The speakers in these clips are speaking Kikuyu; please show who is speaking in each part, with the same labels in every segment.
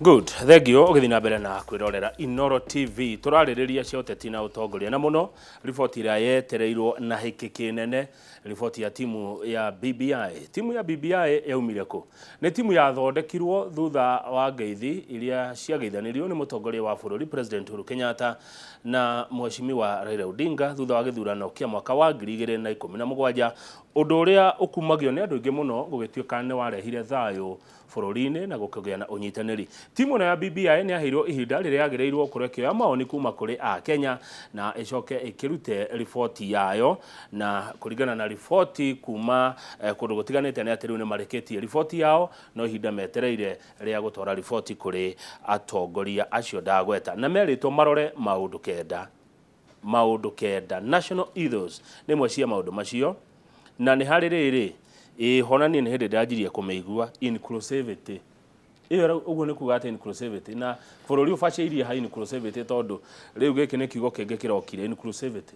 Speaker 1: Good, thank you. Ũgĩthiĩ na mbere na kwĩrorera Inoro TV, tũrarĩrĩria cia ũteti na ũtongoria, na mũno riboti ĩrĩa yetereirwo na hĩkĩ kĩnene, riboti ya timu ya BBI. Timu ya BBI yaumire kũ? Nĩ timu yathondekirwo thutha wa ngeithi iria ciageithanirio nĩ mũtongoria wa bũrũri President Uhuru Kenyatta na Mheshimiwa Raila Odinga thutha wa gĩthurano kĩa mwaka wa 2017, ũndũ ũrĩa ũkumagio nĩ andũ aingĩ mũno gũgĩtuĩka nĩ warehire thayũ bũrũri-inĩ na gũkĩgĩa na ũnyitanĩri. Timu ĩno ya BBI nĩ yaheirwo ihinda rĩrĩa yagĩrĩirwo gũkorwo ĩkĩoya mawoni kuma kũrĩ Akenya na ĩcoke ĩkĩrute riboti yayo, na kũringana na riboti kuma kũndũ gũtiganĩte nĩ atĩ rĩu nĩ marĩkĩtie riboti yao, no ihinda metereire rĩa gũtwara riboti kũrĩ atongoria acio ndagweta, na merĩtwo marore maũndũ kenda. Maũndũ kenda, national ethos nĩ ĩmwe cia maũndũ macio, na nĩ harĩ rĩrĩ, ĩĩ ho na niĩ nĩ hĩndĩ ndĩranjirie kũmĩigua, inclusivity. Ĩyo ũguo nĩ kuga atĩ inclusivity, na bũrũri ũbacĩirie ha inclusivity, tondũ rĩu gĩkĩ nĩ kiugo kĩngĩ kĩrokire, inclusivity.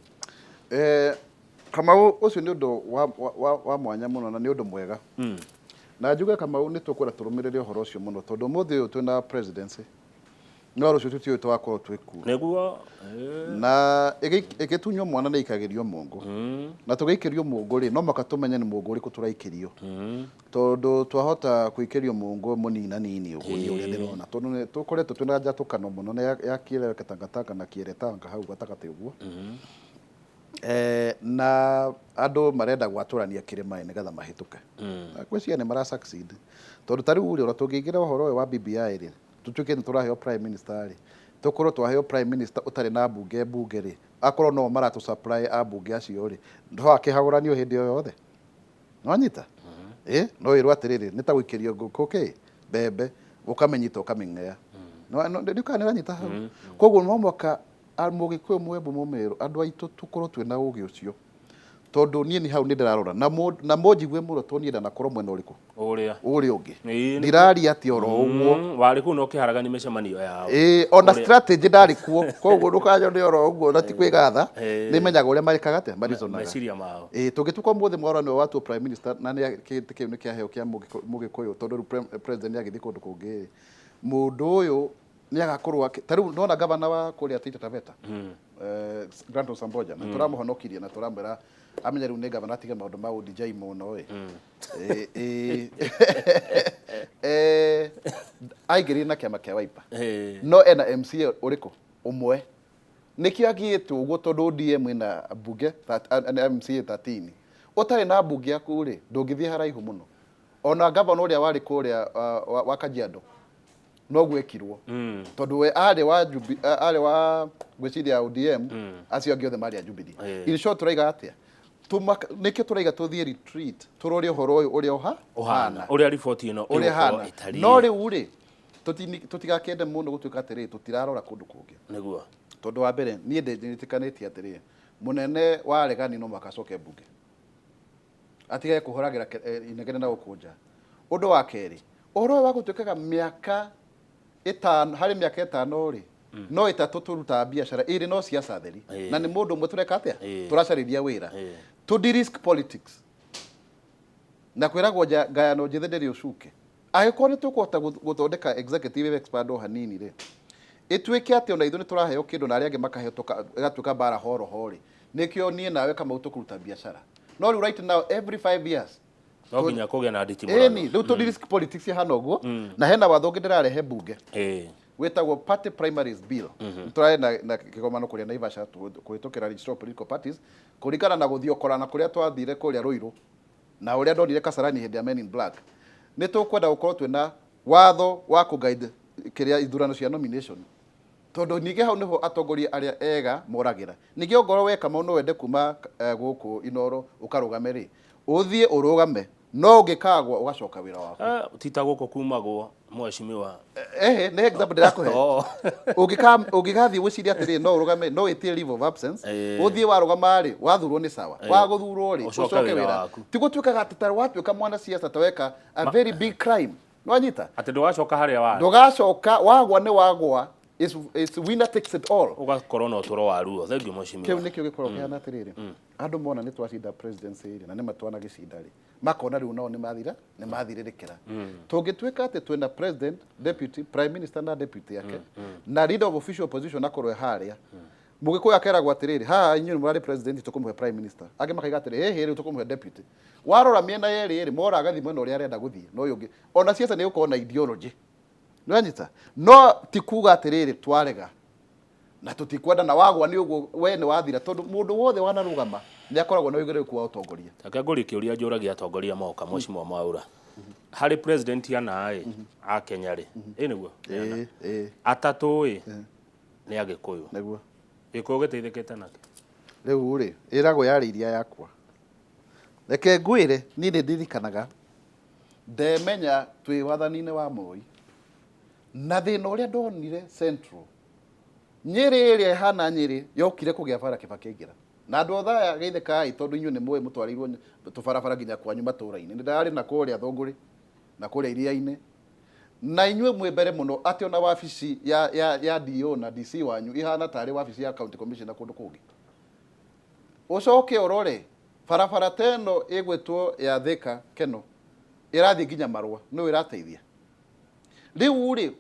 Speaker 2: Kamau, ũcio nĩ ũndũ wa mwanya mũno na nĩ ũndũ mwega. Na njuge, Kamau, nĩ tũkwenda tũrũmĩrĩre ũhoro ũcio mũno, tondũ ũmũthĩ ũyũ twĩna presidency, no rũciũ tũtiũĩ tũgakorwo twĩ kuo.
Speaker 1: Nĩguo.
Speaker 2: Na ĩgĩtunywo mwana nĩ ikagĩrio mũngũ. Na tũgĩikĩrio mũngũ rĩ, no mũhaka tũmenye nĩ mũngũ ũrĩkũ tũraikĩrio, tondũ twahota kũikĩrio mũngũ mũnina nini ũguo niĩ ũrĩa ndĩrona, tondũ nĩ tũkoretwo twĩna njatũkano mũno na ya kĩeleweke tangatanga na kĩeretanga hau gatagatĩ ũguo. Na andũ marenda gwatũrania kĩrĩma nĩgetha mahĩtũke. Na ngwĩciria nĩ mara succeed, tondũ ta rĩu rĩ, ona tũngĩingĩra ũhoro ũyũ wa BBI rĩ, tũtuĩke nĩ tũraheo prime minister rĩ, tũkorwo twaheo prime minister ũtarĩ na mbunge rĩ, akorwo no maratũ supply ambunge acio rĩ, no akĩhagũranio hĩndĩ o yothe. Nĩwanyita? Ĩ no wĩrwo atĩrĩrĩ, nĩ ta gũikĩrio ngũkũ kĩ mbembe, ũkamĩnyita ũkamĩng'ea. Ndikana nĩũranyita hau. Koguo no mũhaka Mũgĩkũyũ, Mũembu, Mũmerũ, andũ aitũ tũkorwo twĩna ũgĩ ũcio, tondũ niĩ nĩ hau nĩ ndĩrarora na mũnjigue mũno, tondũ niĩ ndanakorwo mwena ũrĩkũ?
Speaker 1: Ũrĩa
Speaker 2: ũrĩa ũngĩ. Ndiraria atĩ oro ũguo.
Speaker 1: Warĩ kũu na ũkĩharagania mĩcemanio yao.
Speaker 2: Ĩĩ, ona strategy ndarĩ kuo, koguo ndũkanyone oro ũguo, na ti kwĩgatha. Nĩ menyaga ũrĩa marĩkaga atĩa, marizonaga
Speaker 1: meciria mao.
Speaker 2: Ĩĩ, tũngĩtuĩka ũmũthĩ Mwaura nĩwe watuo prime minister, na nĩ kĩtĩ kĩu nĩ kĩaheo kĩa Mũgĩkũyũ, tondũ rĩu president nĩ agĩthiĩ kũndũ kũngĩ, mũndũ ũyũ nĩ agakorwo ta rĩu nona gavana wa kũrĩa Taita Taveta, Granton Samboja, na tũramũhonokirie na tũramwĩra amenye rĩu nĩ gavana, atige maũndũ ma ũDJ mũno ĩ. Ĩ aingĩrire na kĩama kĩa Wiper, no ena MCA ũrĩkũ? Ũmwe. Nĩkĩo agĩtwo ũguo, tondũ ODM ĩna mbunge MCA 13. Ũtarĩ na mbunge yaku rĩ, ndũngĩthiĩ haraihu mũno. Ona gavana ũrĩa warĩ kũrĩa wa Kajiado noguo ekirwo, tondũ we arĩ wa arĩ wa ngwĩciria ODM, acio angĩ othe marĩ a Jubilee. In short, tũraiga atĩa? Nĩkĩo tũraiga tũthiĩ retreat, tũrore ũhoro ũyũ ũrĩa
Speaker 1: ũhana, ũrĩa riboti ĩno
Speaker 2: ũrĩa ĩgũkorwo hana
Speaker 1: ĩtariĩ.
Speaker 2: No rĩu rĩ, tũtigakĩende mũno gũtuĩka atĩrĩ tũtirarora kũndũ kũngĩ. Tondũ wa mbere, niĩ ndĩtĩkanĩtie atĩrĩ, mũnene wa aregani no mũhaka acoke mbunge, atige kũhũragĩra inegene na gũkũ nja. Ũndũ wa kerĩ, ũhoro ũyũ wa gũtuĩkaga mĩaka 5, harĩ mĩaka 5 rĩ, no 3 tũrutaga biacara, 2 no ciaca theri, na nĩ mũndũ ũmwe tũreka atĩa? Tũracarĩria wĩra. To de-risk politics, na kwĩragwo ngayano njĩthĩ ndĩrĩ ũcuke. Angĩkorwo nĩ tũkũhota gũthondeka executive expand o hanini rĩ, ĩtuĩke atĩ ona ithuĩ nĩ tũraheo kĩndũ na arĩa angĩ makaheo, ĩgatuĩka mbara horo ho rĩ, nĩkĩo niĩ nawe, Kamau, tũkũruta biacara. No rĩu right now, every 5 years
Speaker 1: no nginya kũgĩa na nditimũrano.
Speaker 2: Ĩni, rĩu tũ de-risk politics hana ũguo. Na hena watho ũngĩ ndĩrarehe mbunge wĩtagwo Party Primaries Bill. Tũrarĩ na kĩgomano kũrĩa Naivasha kũhĩtũkĩra registrar of political parties, kũringana na gũthiĩ ũkorana kũrĩa twathire kũrĩa Ruiru na ũrĩa ndonire Kasarani hĩndĩ ya Men in Black. Nĩ tũkwenda gũkorwo twĩna watho wa kũ-guide kĩrĩa ithurano cia nomination, tondũ ningĩ hau nĩho atongoria arĩa ega moragĩra. Ningĩ ongorwo we, Kamau, no wende kuma gũkũ Inoro ũkarũgame rĩ, ũthiĩ ũrũgame, no ũngĩkagwa ũgacoka wĩra waku.
Speaker 1: Ti ta gũkũ kumagwo, mheshimiwa.
Speaker 2: Ehe, nĩ example ndĩrakũhe. Ũngĩgathiĩ gwĩciria atĩrĩ, no ũrũgame, no wĩtie leave of absence, ũthiĩ, warũgama rĩ, wathurwo nĩ sawa, wagũthurwo rĩ,
Speaker 1: ũcoke
Speaker 2: ũcoke
Speaker 1: wĩra
Speaker 2: wĩra
Speaker 1: waku.
Speaker 2: Ti gũtuĩkaga atĩ ta watuĩka mwana siasa ta weka a very big crime. Nĩwanyita?
Speaker 1: Atĩ ndũgacoka harĩa warĩ.
Speaker 2: Ndũgacoka, wagwa nĩ wagwa. It's winner takes it all.
Speaker 1: Ũgakorwo na ũtũro wa ruo. Thengiũ mheshimiwa.
Speaker 2: Kĩu nĩkĩo gĩkoragwo kĩhana atĩrĩrĩ, andũ mona nĩ twacinda presidency rĩ, na nĩ matwanagĩcinda rĩ, makona rĩu nao nĩ mathira, nĩ mathirĩrĩkĩra. Tũngĩtuĩka atĩ twĩna president, deputy prime minister na deputy yake na leader of official opposition akorwo e harĩa, Mũgĩkũyũ akeragwo atĩrĩrĩ, haha inyuĩ mũrarĩ president, tũkũmũhe prime minister. Angĩ makaiga atĩrĩ, hĩhĩ, rĩu tũkũmũhe deputy. Warora mĩena yerĩ rĩ, mora agathiĩ mwena ũrĩa arenda gũthiĩ na ũyũ ũngĩ. Ona ciaca nĩ gũkorwo na ideology, nĩwanyita? No ti kuga atĩrĩrĩ, twarega na tũtikwenda na wagwa nĩ ũguo, we nĩ wathira, tondũ mũndũ wothe wanarũgama nĩ akoragwo na ũigĩrĩrĩku wa ũtongoria.
Speaker 1: Reke ngũrie kĩũria njũragia atongoria moka. Mheshimiwa Mwaura, harĩ president ana ĩ a Kenya rĩ, ĩ nĩguo?
Speaker 2: Ĩĩ.
Speaker 1: Atatũ ĩ nĩ Agĩkũyũ.
Speaker 2: Nĩguo.
Speaker 1: Gĩkũyũ gĩteithĩkĩte nakĩ?
Speaker 2: Rĩu rĩ, ĩragwo yarĩ iria yakwa. Reke ngwĩre, niĩ nĩ ndirikanaga ndemenya twĩ wathani-inĩ wa Moi na thĩna ũrĩa ndonire Central Nyĩrĩ ĩrĩa ĩhana Nyĩrĩ yokire kũgĩa bara Kĩbakĩ aingĩra, na andũ othe aya geithĩkai, tondũ inyuĩ nĩ mũĩ mũtwarĩirwo tũbarabara nginya kwanyu matũũra-inĩ. Nĩ ndarĩ na kũrĩa Thũngũrĩ na kũrĩa iria-inĩ, na inyuĩ mwĩ mbere mũno atĩ ona wabici ya DO na DC wanyu ihana tarĩ wabici ya county commissioner kũndũ kũngĩ. Ũcoke ũrore barabara ta ĩno ĩgwĩtwo ya Thika Keno ĩrathiĩ nginya Marũa, nĩ ĩrateithia. Rĩu rĩ,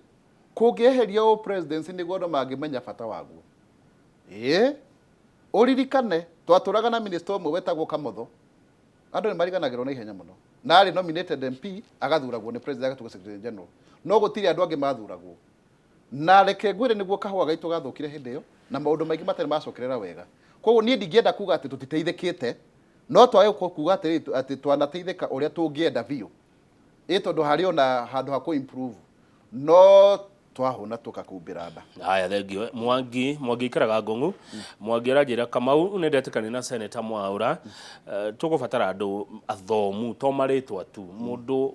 Speaker 2: kũngĩeheria ũ presidency nĩguo andũ mangĩmenya bata waguo. Ĩĩ, ũririkane twatũraga na minister ũmwe wetagwo Kamotho, andũ nĩ mariganagĩrwo na ihenya mũno, na arĩ nominated MP, agathuragwo nĩ president, agatuĩka secretary general, no gũtirĩ andũ angĩ mathuragwo. Na reke ngwĩre, nĩguo kahũa gaitũ gathũkire hĩndĩ ĩyo na maũndũ maingĩ matarĩ macokerera wega. Koguo niĩ ndingĩenda kuga atĩ tũtiteithĩkĩte, no twage kuga atĩrĩrĩ atĩ twanateithĩka ũrĩa tũngĩenda biũ, ĩ tondũ harĩ ona handũ ha kũ improve, no twahũna tũkakumbĩra nda.
Speaker 1: Haya, thengio. Mwangi. Mwangi ikaraga Ngong'u. Mwangi aranjĩra, Kamau, nĩ ndetĩkania na Senator Mwaura. Tũgũbatara andũ athomu, to marĩtwa tu, mũndũ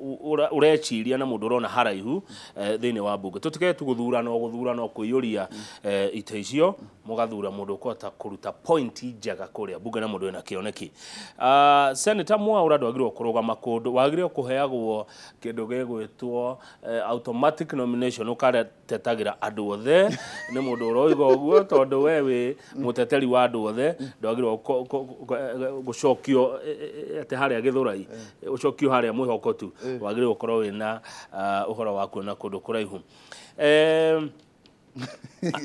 Speaker 1: ũreciria na mũndũ ũrona haraihu thĩinĩ wa mbunge. Tũtige tu gũthurana o gũthurana o kũiyũria itĩ icio, mũgathura mũndũ ũkũhota kũruta point njega kũrĩa mbunge na mũndũ wĩna kĩoneki. Senator Mwaura, ndwagĩrĩirwo kũrũgama kũndũ, wagĩrĩirwo kũheagwo kĩndũ gĩgwĩtwo automatic nomination, ũkaretetagĩra andũ othe. Nĩ mũndũ ũroiga ũguo tondũ we wĩ mũteteri wa andũ othe. Ndwagĩrĩirwo gũcokio atĩ harĩa Gĩthũrai, ũcokio harĩa mwĩhoko tu. Wagĩrĩirwo gũkorwo wĩna ũhoro wa kuona kũndũ kũraihu.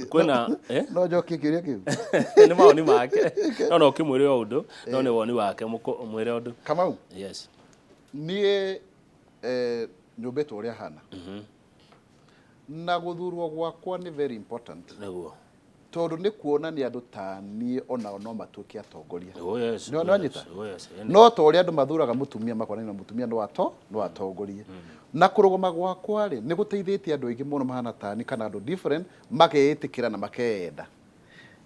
Speaker 1: Kwĩna
Speaker 2: No njokie kĩũria kĩu?
Speaker 1: Nĩ mawoni make, no ũkĩmwĩre o ũndũ, no nĩ woni wake, mwĩre ũndũ.
Speaker 2: Kamau.
Speaker 1: Yes.
Speaker 2: Niĩ nyũmbĩtwo ũrĩa hana, na gũthurwo gwakwa nĩ very important, tondũ nĩ kuonania andũ ta niĩ onao no matuĩke atongoria.
Speaker 1: Oh yes.
Speaker 2: Nĩ wanyita?
Speaker 1: Oh yes.
Speaker 2: No ta ũrĩa andũ mathuraga mũtumia, makonania na mũtumia no atongorie. Na kũrũgama gwakwa rĩ, nĩ gũteithĩtie andũ aingĩ mũno mahana tani kana andũ different makeĩtĩkĩra na makeyenda.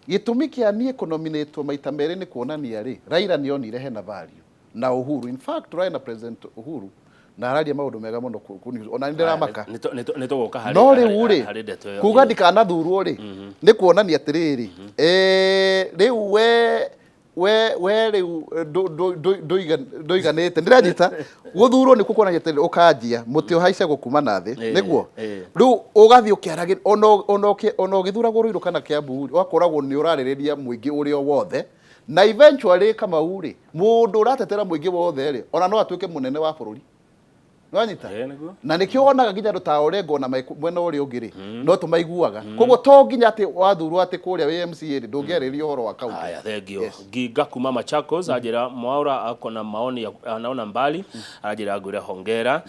Speaker 2: Gĩtũmi kĩa niĩ kũnominatwo maita merĩ nĩ kuonania rĩ, Raila nĩ onire hena value na Uhuru. In fact, tũrarĩ na President Uhuru na araria maũndũ mega mũno ona nĩ ndĩramaka.
Speaker 1: Nĩ tũgũka harĩ
Speaker 2: No rĩu rĩ,
Speaker 1: harĩ ndeto ĩyo.
Speaker 2: Kuga ndikanathurwo rĩ, nĩ kuonania atĩrĩrĩ, rĩu we rĩu ndũiganĩte. Ndĩranyita gũthurwo nĩ kuonania atĩrĩrĩ, ũkanjia mũtĩ ũhaicagwo kuma na thĩ, nĩguo rĩu ũgathiĩ ũkĩaragĩria ona ũgĩthuragwo Ruiru kana Kiambu rĩ, ũgakoragwo nĩ ũrarĩrĩria mũingĩ ũrĩa wothe, na eventually, Kamau rĩ, mũndũ ũratetera mũingĩ wothe rĩ, ona no atuĩke mũnene wa bũrũri. Nĩwanyita?
Speaker 1: Ĩĩ, nĩguo.
Speaker 2: Na nĩkĩo wonaga nginya andũ ta Orengo na mwena ũrĩa ũngĩ rĩ, no tũmaiguaga. Koguo to nginya atĩ wathurwo atĩ kũrĩa wĩ MCA rĩ, ndũngĩarĩrĩria ũhoro wa kaunti.
Speaker 1: Haya, thank you. Nginga kuma Machakos anjĩra Mwaura ako na maoni anaona mbali, anjĩra ngwĩre hongera.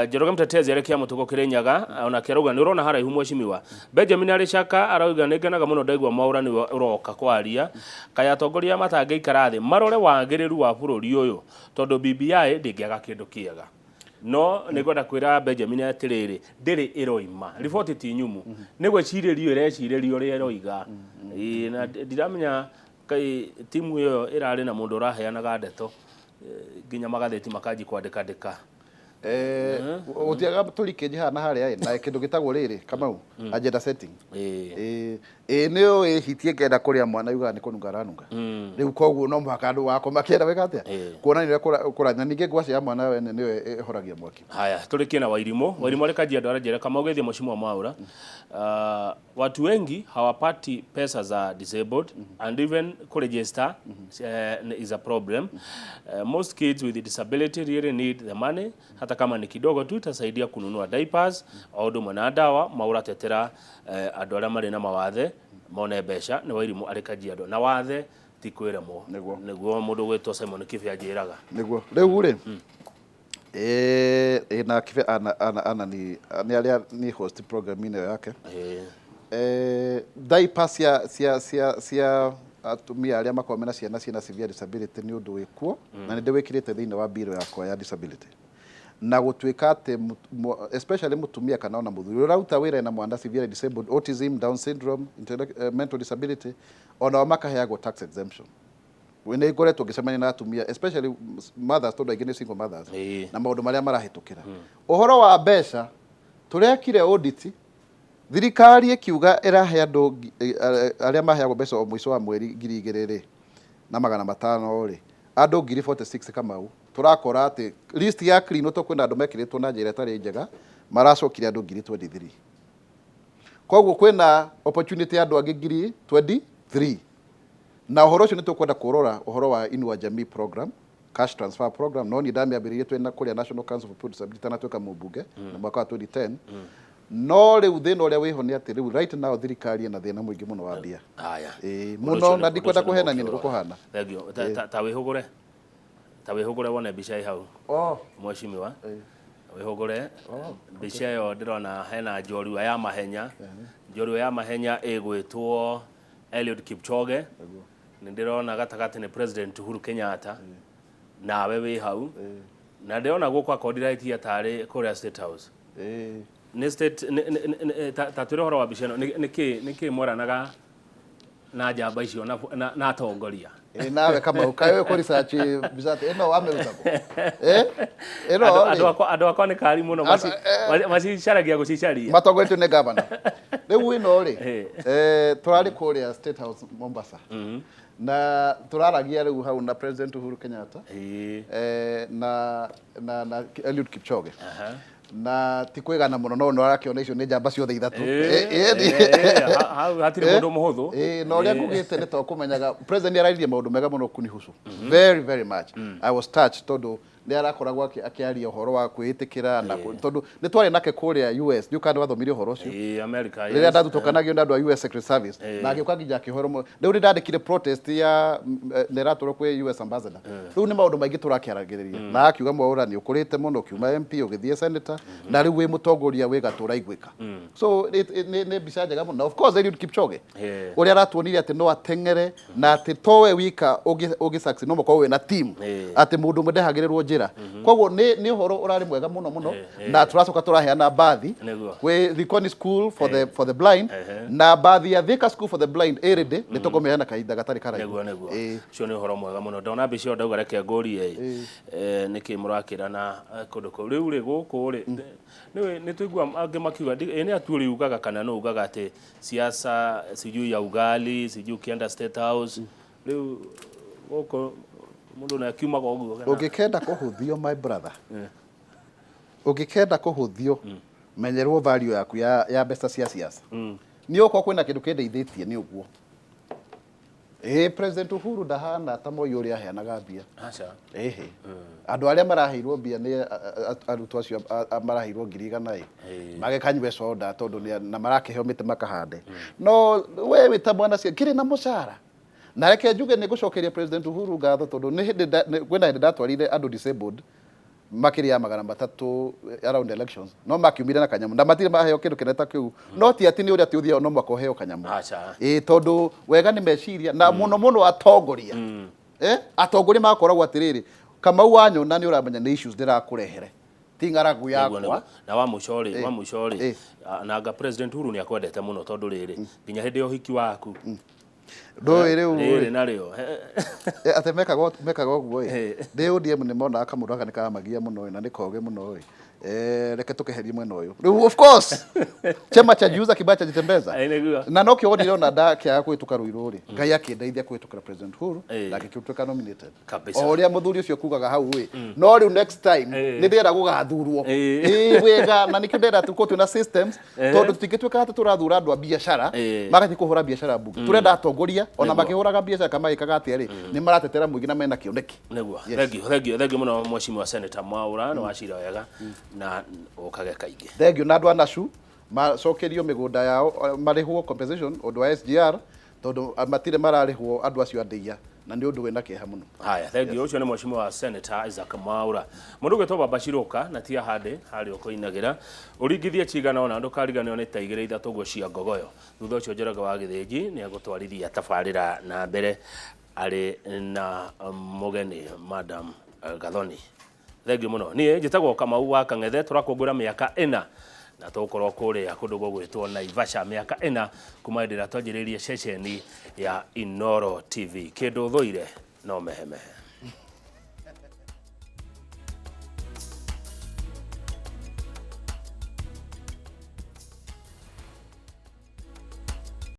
Speaker 1: Njoroge Mtetezi arekia mũtugo Kĩrĩnyaga onake arauga nĩ ũrona haraihu. Mheshimiwa Benjamin Arĩcaka arauga nĩ ngenaga mũno ndaigua Mwaura nĩwe ũroka kwaria. Kaya atongoria matangĩikara thĩ marore wagĩrĩru wa bũrũri ũyũ, tondũ BBI ndĩngĩaga kĩndũ kĩega. No nĩ ngwenda kwĩra Benjamin atĩrĩrĩ, ndĩrĩ ĩroima riboti, ti nyumu, nĩ gwĩcirĩrio ĩrecirĩrio ũrĩa ĩroiga. Ĩĩ, na ndiramenya kai timu ĩyo ĩrarĩ na mũndũ ũraheanaga ndeto, nginya magathĩti makanji kwandĩka ndĩka.
Speaker 2: Gũtiaga tũrikĩnji haha na harĩa ĩ, na kĩndũ gĩtagwo rĩrĩ Kamau, agenda setting. Ĩ nĩ ũĩ hiti ĩngĩenda kũrĩa mwana yugaga nĩ kũnunga aranunga. Rĩu koguo no mũhaka andũ wako makĩenda gwĩka atĩa, kuonania ũrĩa kũrathiĩ, na ningĩ ngwacĩ ya mwana wene nĩyo ĩhoragia mwaki.
Speaker 1: Haya, tũrĩkie na Wairimũ. Wairimũ arĩ Kajiado aranjĩra, Kamau geithia Mheshimiwa Mwaura. Watu wengi hawapati pesa za disabled and even kuregister is a problem. Most kids with disability really need the money, hata kama ni kidogo tu itasaidia kununua diapers o ũndũ ũmwe na ndawa. Mwaura tetera andũ arĩa marĩ na mawathe mone mbeca. Nĩ Wairimũ arĩ Kajiado, na wathe ti kwĩremwo.
Speaker 2: Nĩguo.
Speaker 1: Nĩguo mũndũ gwĩtwo Simon Kibe anjĩraga.
Speaker 2: Nĩguo rĩu rĩ, ĩ na Kibe ana ana ana ni nĩ arĩa ni host program ĩno yake. Diaper cia atumia arĩa makoragwo mena ciana ciĩna severe disability nĩ ũndũ wĩkuo, na nĩ ndĩwĩkĩrĩte thĩinĩ wa bill yakwa ya disability, na gũtuĩka atĩ especially mũtumia kana ona mũthuri ũraruta wĩra na mwana severely disabled, autism, Down syndrome, mental disability, onao makaheagwo tax exemption. Nĩ ngoretwo ngĩcemania na atumia, especially mothers, tondũ aingĩ nĩ single mothers, na maũndũ marĩa marahĩtũkĩra. Ũhoro wa mbeca, tũrekire audit, thirikari ĩkiuga ĩrahe andũ arĩa maheagwo mbeca o mũico wa mweri 2,500 rĩ, andũ 46,000. Kamau, tũrakora atĩ list ya clean to kwĩna andũ mekĩrĩtwo na njĩra ĩtarĩ njega, maracokire andũ 23,000. Koguo kwĩna opportunity ya andũ angĩ 23,000, na ũhoro ũcio nĩ tũkwenda kũrora ũhoro wa Inua Jamii program, cash transfer program, no niĩ ndamĩambĩrĩirie twĩna kũrĩa National Council for People with Disability tanatuĩka mũmbunge na mwaka wa 2010. No rĩu thĩna ũrĩa wĩho nĩ atĩ rĩu right now thirikari ĩna thĩna mũingĩ mũno wa mbia.
Speaker 1: Haya.
Speaker 2: Ĩĩ,
Speaker 1: Ũndũ
Speaker 2: mũno,
Speaker 1: ũcio
Speaker 2: na ndikwenda
Speaker 1: ũndũ ũcio nĩ
Speaker 2: kũhenania nĩ
Speaker 1: mũkĩũrora.
Speaker 2: gũkũhana.
Speaker 1: Thank you. Ta wĩhũgũre wone mbica ĩ hau.
Speaker 2: Oh.
Speaker 1: Mheshimiwa, wĩhũgũre mbica ĩyo. Ndĩrona hena njorua ya mahenya, njorua ya mahenya ĩgwĩtwo Eliud Kipchoge. Nĩ ndĩrona gatagatĩ nĩ President Uhuru Kenyatta, nawe wĩ hau, na ndĩrona gũkũ akondiraitia tarĩ kũrĩa State House. Nĩ state ta twĩre ũhoro wa mbica ĩno. Nĩ kĩ mwaranaga na njamba icio na atongoria?
Speaker 2: Ĩ, nawe Kamau, kaĩ ũĩ kũ research mbica atĩ ĩno wamĩruta kũ? Ĩno
Speaker 1: Andũ
Speaker 2: rĩ,
Speaker 1: akwa nĩ kari mũno, macicaragia gũcicaria.
Speaker 2: Matongoretio nĩ gavana. Rĩu ĩno rĩ, tũrarĩ kũrĩa State House Mombasa, na tũraragia rĩu hau na President Uhuru Kenyatta, na Eliud Kipchoge, na ti kwĩgana mũno, no arakĩona icio nĩ njamba ciothe ithatũ.
Speaker 1: Hau hatirĩ mũndũ mũhũthũ.
Speaker 2: Ĩ, na ũrĩa ngugĩte nĩ to kũmenyaga president nĩ araririe maũndũ mega mũno kunihusu, very very much. I was touched tondũ nĩ arakoragwo akĩaria ũhoro wa kwĩĩtĩkĩra na tondũ nĩ twarĩ nake kũrĩa US, ndiũ kana nĩ wathomire ũhoro ũcio.
Speaker 1: Ĩĩ, America,
Speaker 2: Rĩrĩa ndathutũkanagio nĩ andũ a US Secret Service, na agĩũka nginya akĩhoro rĩu nĩ ndandĩkire protest ya na ĩratwarwo kwĩ US ambassador. Rĩu nĩ maũndũ maingĩ tũrakĩaragĩrĩria, na akiuga, "Mwaũra, nĩ ũkũrĩte mũno, ũkiuma MP ũgĩthiĩ senator, na rĩu wĩ mũtongoria wĩ gatũ ũraiguĩka." So nĩ mbica njega mũno. Na of course Eliud Kipchoge, ũrĩa aratuonirie atĩ no ateng'ere, na atĩ towe wika ũngĩ succeed, no mũkorwo wĩna team, atĩ mũndũ ũmwe ndehagĩrĩrwo njĩra. Koguo nĩ ũhoro ũrarĩ mwega mũno mũno, na tũracoka tũraheana mbathi kwĩ Likoni School for the Blind, na mbathi ya Thika School for the Blind ĩ ready, nĩ tũkũmĩheana kahinda gatarĩ karaihu.
Speaker 1: Nĩguo. Ũcio nĩ ũhoro mwega mũno. Ndona mbica ĩyo ndauga reke ngũrie nĩkĩ mũrakĩra na kũndũ kũu. Rĩu rĩ, gũkũ rĩ, nĩũĩ nĩ tũigua angĩ makiuga ĩ nĩ atuũri ugaga kana nũ ugaga atĩ siasa sijui ya ugali, sijui ukienda State House, rĩu gũkũ mũndũ nĩ akiumaga ũguo kana?
Speaker 2: Ũngĩkenda kũhũthio, my brother, ũngĩkenda kũhũthio, menyerwo value yaku ya mbeca cia siasa. Nĩ okorwo kwĩna kĩndũ kĩndeithĩtie nĩ ũguo. Ĩ President Uhuru ndahana ta Moi ũrĩa aheanaga mbia.
Speaker 1: Aca.
Speaker 2: Ĩhĩ, andũ arĩa maraheirwo mbia nĩ arutwo acio maraheirwo 100,000 ĩ, magĩkanyue soda tondũ na marakĩheo mĩtĩ makahande. No we wĩ ta mwana cia kĩrĩ na mũcara, na reke njuge nĩ ngũcokeria President Uhuru ngatho tondũ nĩ hĩndĩ kwĩna hĩndĩ ndatwarire andũ disabled makĩria ya 300 around elections, no makiumire na kanyamũ na matirĩ maheo kĩndũ kĩnene ta kĩu. No ti atĩ nĩ ũrĩa atĩ ũthiaga no mũhaka ũheo kanyamũ.
Speaker 1: Aca.
Speaker 2: Ĩ, tondũ wega nĩ meciria, na mũno mũno atongoria, atongoria magakoragwo atĩrĩrĩ, Kamau, wanyona nĩ ũramenya nĩ issues ndĩrakũrehere, ti ng'aragu yakwa.
Speaker 1: Nĩguo. Na wa mũico rĩ, nanga President Uhuru nĩ akwendete mũno tondũ rĩrĩ nginya hĩndĩ ya ũhiki waku.
Speaker 2: Ndũĩ rĩu
Speaker 1: rĩrĩ narĩo.
Speaker 2: Atĩ mekaga ũguo ĩ, ndĩ ODM nĩ monaga kamũndũ gaka nĩ karamagia mũno ĩ, na nĩ kogĩ mũno ĩ, reke tũkeherie mwena ũyũ. Rĩu of course chama cha jiuza kibaya cha jitembeza. Na nokĩo wonire ona ndakĩaga kũhĩtũka Ruiru rĩ, Ngai akĩndeithia kũhĩtũkĩra President Uhuru na ngĩtuĩka nominated.
Speaker 1: O
Speaker 2: ũrĩa mũthuri ũcio kugaga hau ĩ, no rĩu next time nĩ ndĩrenda gũgathurwo ĩ wega, na nĩkĩo ndĩrenda tũkorwo twĩna systems, tondũ tũtingĩtuĩka atĩ tũrathura andũ a biacara magathiĩ kũhũra biacara mbunge. Tũrenda atongoria ona makĩhũraga biacara kana magĩkaga atĩa rĩ, nĩ maratetera mũingĩ na mena kĩoneki.
Speaker 1: Nĩguo. Thengiũ, thengiũ, thengiũ mũno Mheshimiwa Senator Mwaũra, nĩ wacira wega na ũkage kaingĩ.
Speaker 2: Thengiũ. Na andũ a Nashu macokerio mĩgũnda yao, marĩhwo compensation ũndũ wa SGR, tondũ matirĩ mararĩhwo andũ acio a ndĩia, na nĩ ũndũ wĩna kĩeha mũno.
Speaker 1: Haya, thengiũ. Ũcio nĩ Mheshimiwa Senator Isaac Mwaũra. Mũndũ ũgwĩtwo Baba Shiroka na ti ahande harĩa ũkũinagĩra ũringithie cigana ona ndũkariganĩrwo nĩ ta igĩrĩ ithatũ ũguo cia ngogoyo. Thutha ũcio Njoroge wa Gĩthĩnji nĩ egũtwarithia tabarĩra na mbere arĩ na mũgeni Madam Gathoni. Thengiũ mũno. Niĩ njĩtagwo Kamau wa Kang'ethe, tũrakũngũĩra mĩaka 4 na tũgũkorwo kũrĩa kũndũ gũgwĩtwo Naivasha, mĩaka 4 kuma hĩndĩ ĩrĩa twanjĩrĩirie ceceni ya Inooro TV. Kĩndũ thũire no mehemehe.